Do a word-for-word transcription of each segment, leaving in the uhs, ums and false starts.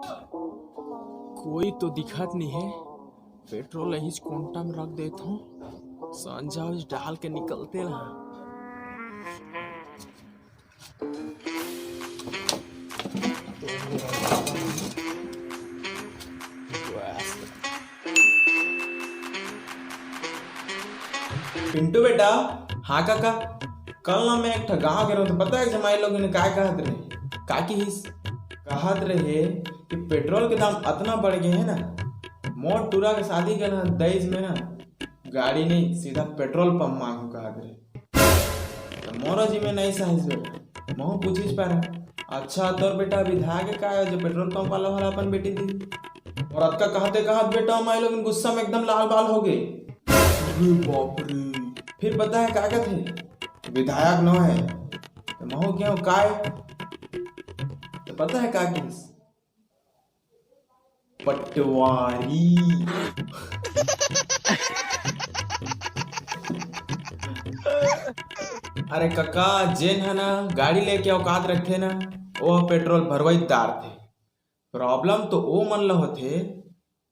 कोई तो दिखत नहीं है। पेट्रोल यही कोंटा में रख देत हूँ, संझा उस डाल के निकलते रहा। पिंटू बेटा। हाँ काका। कल ना मैं एक ठा गाँव गे रहूँ, तो पता है जमाई लोग ने काय कहत रहे? का किहिस? कहत रहे कि पेट्रोल के दाम अतना बढ़ गए है ना, मोर टूरा के शादी करना दहेज में ना गाड़ी नहीं, सीधा पेट्रोल पंप मांगू कहत रहे। तो मोरो जी में नहीं सहिस बेटा, महू पूछिस पारा, "अच्छा, तोर बेटा विधायक है का है जो पेट्रोल पंप वाला वाला अपन बेटी दी?" और अतका कहते कहत बेटा माई लोग गुस्सा में एकदम लाल बाल हो गए। अरे बाप रे। फिर पता है का कहते, "विधायक नो है।" तो महू क्यों काय? तो पता है का किहिस? पटवारी। अरे कका, जेन ह ना गाड़ी लेके औकात रखथे ना, वो पेट्रोल भरवाई डारथे। प्रॉब्लम तो ओ मन ल होथे,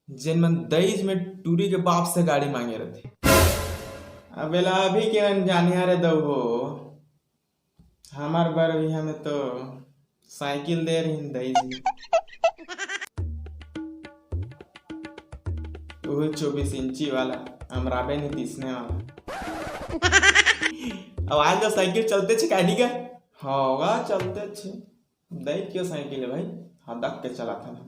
जेन मन दहेज में टूरी के बाप से गाड़ी मांगे रथे। अब एला अभी के मन जाने रे दऊ हो, हमार बर भी हमें तो साइकिल दे रही दहेज में। वो चौबीस इंची वाला, अमराबे नहीं तीसने वाला। अब आज तो साइकिल चलते छे कानी का? होगा चलते छे। दहेज के साइकिल है भाई, हदक के चला था ना।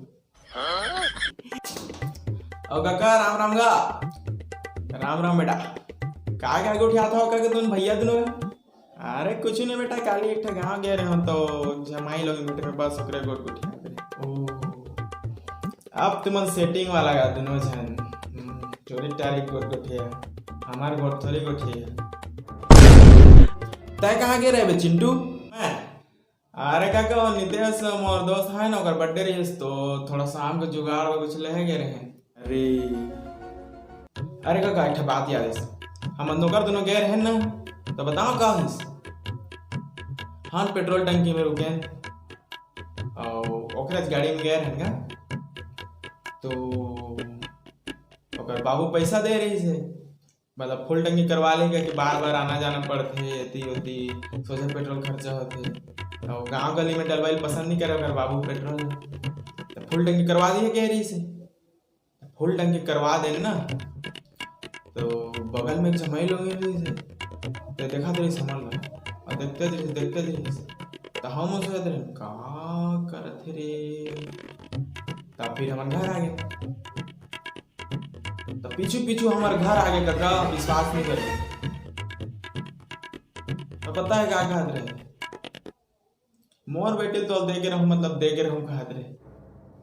और काका, राम राम गा। राम राम बेटा। का का गोठिया था काका तुम भैया दोनों? अरे कुछ नहीं बेटा, काली एक ठे गाँव गए रहे हो तो जमाई लोग भेटे में बस ओकरे गोठ गोठिया करे। ओ। अब तुमन सेटिंग वाला गा दोनों झन। हम्म, चोरी टारी गोठ गोठिया। हमार गोठ थोड़ी गोठिया। तय कहाँ गए रहे बे चिंटू? मैं अरे काका, वो नितेश मोर दोस्त है ना, ओकर बर्थडे रहिस तो थोड़ा शाम के जुगाड़ बर कुछ लेहे गए रहे। अरे, अरे काका, एक ठे बात याद आइस। हम ओकर दोनों गए रहे ना, तो बताओ का होइस? हाँ, पेट्रोल टंकी में रुके और ओकरे गाड़ी में गए रहे ना, तो ओकर बाबू पैसा दे रहिस हे, मतलब फुल टंकी करवा ले, क्योंकि बार बार आना जाना पड़थे, एती ओती सोझे पेट्रोल खर्चा होथे। अउ गांव गली में डलवाइल पसंद नहीं करे ओकर बाबू पेट्रोल, तो फुल टंकी करवा दिए कह रहिस हे। फुल टंकी करवा देन ना, तो बगल में एक झमाई लोग रहिस हे, तो देखा तो रहिस हमन ला, और देखते रहिस, देखते रहिस, तो हम सोचत रहे का करत हे रे, तब फिर हमन घर आ गए। तो पीछू पीछू हमार घर आगे कका, विश्वास नहीं करे। तो पता है का कहत रहे? मोर बेटी तो देखे रहूं, मतलब देखे रहूं कहत रहे।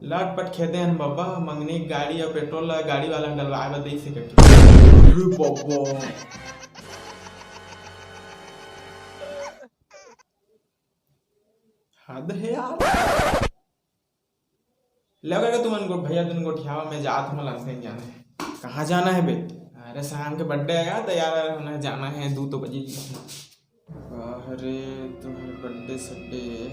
लटपट खेदे हन बाबा, मंगनी गाड़ी और पेट्रोल ला गाड़ी वाला डलवाए बर दे से करके। अरे बाबा। हद है यार। ले काका तुमन गो-, भैया तुमन गोठियावा में जात हूँ, मोला कहीं जाना है। कहाँ जाना है बे? अरे शाम के बर्थडे आएगा, तैयार होना है, जाना है, दू तो बजे। अरे तुम्हारे बर्थडे सड्डे।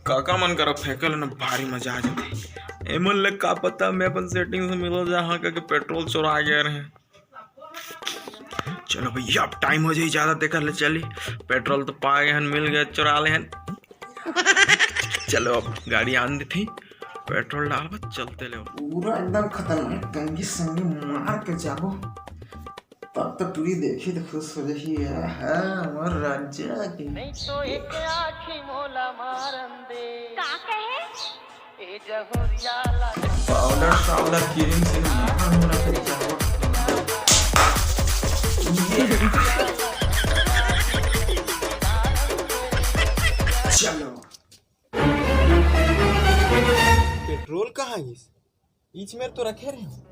काका मन करा फेंकल न भारी मजा आ जाथे। एमन ले का पता मैं अपन सेटिंग से मिलो जहाँ का के पेट्रोल चुरा गए रहे। चलो भैया, अब टाइम हो जाई ज्यादा, देखा ले चली। पेट्रोल तो पा गए हन, मिल गए, चुरा ले हन। चलो अब गाड़ी आन देथे, पेट्रोल डालबा, चलते ले। पूरा एकदम खतरनाक कंगी संगी मार के जाबो, तब तो टूरी देखी तो खुश हो जाही। आहा, मोर राजा की। नहीं तो एक आँखी मोला मारन दे। का कहे? पाउडर साउडर क्रीम से मार हमरा के जाओ। चलो। पेट्रोल कहाँ गिस? ईच मेर तो रखे रहे हूँ।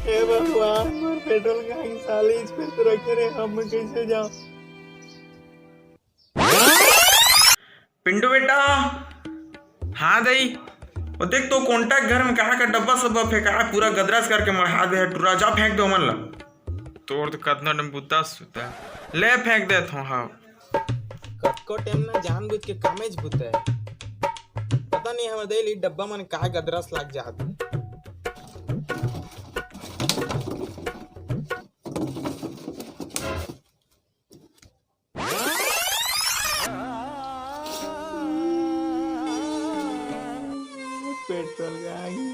हे भगवान, मोर पेट्रोल गाड़ी साले इस पे तो रखे रे, अब मैं कैसे जाऊं? पिंटू बेटा। हाँ दई। वो देख तो कॉन्टैक्ट घर में कहाँ का डब्बा सब्बा फेंका है, पूरा गदरस करके मढ़ा दे है टुरा, जा फेंक दे ओमन ला। तोर तो कतना डम बुता सुता। ले फेंक देत हों, हाँ। कतको टाइम ना जानबूझ के कामेच बुता है। पता नहीं हमर दई ली डब्बा मन का गदरस लाग जात। पेट्रोल गाड़ी।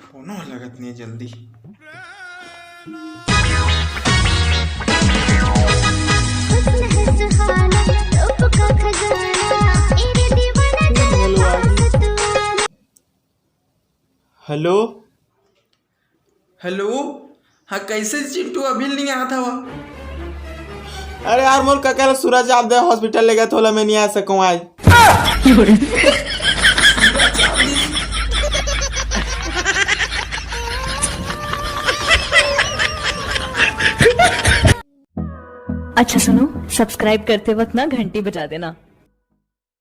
फोनो लगत नहीं जल्दी। हेलो। हेलो। हाँ, कैसे चिंटू अभी नहीं आता हुआ? अरे यार, मोर कका ला सूरज आप दे हॉस्पिटल ले गए, थोला मैं नहीं आ सकूं आज। अच्छा सुनो, सब्सक्राइब करते वक्त ना घंटी बजा देना।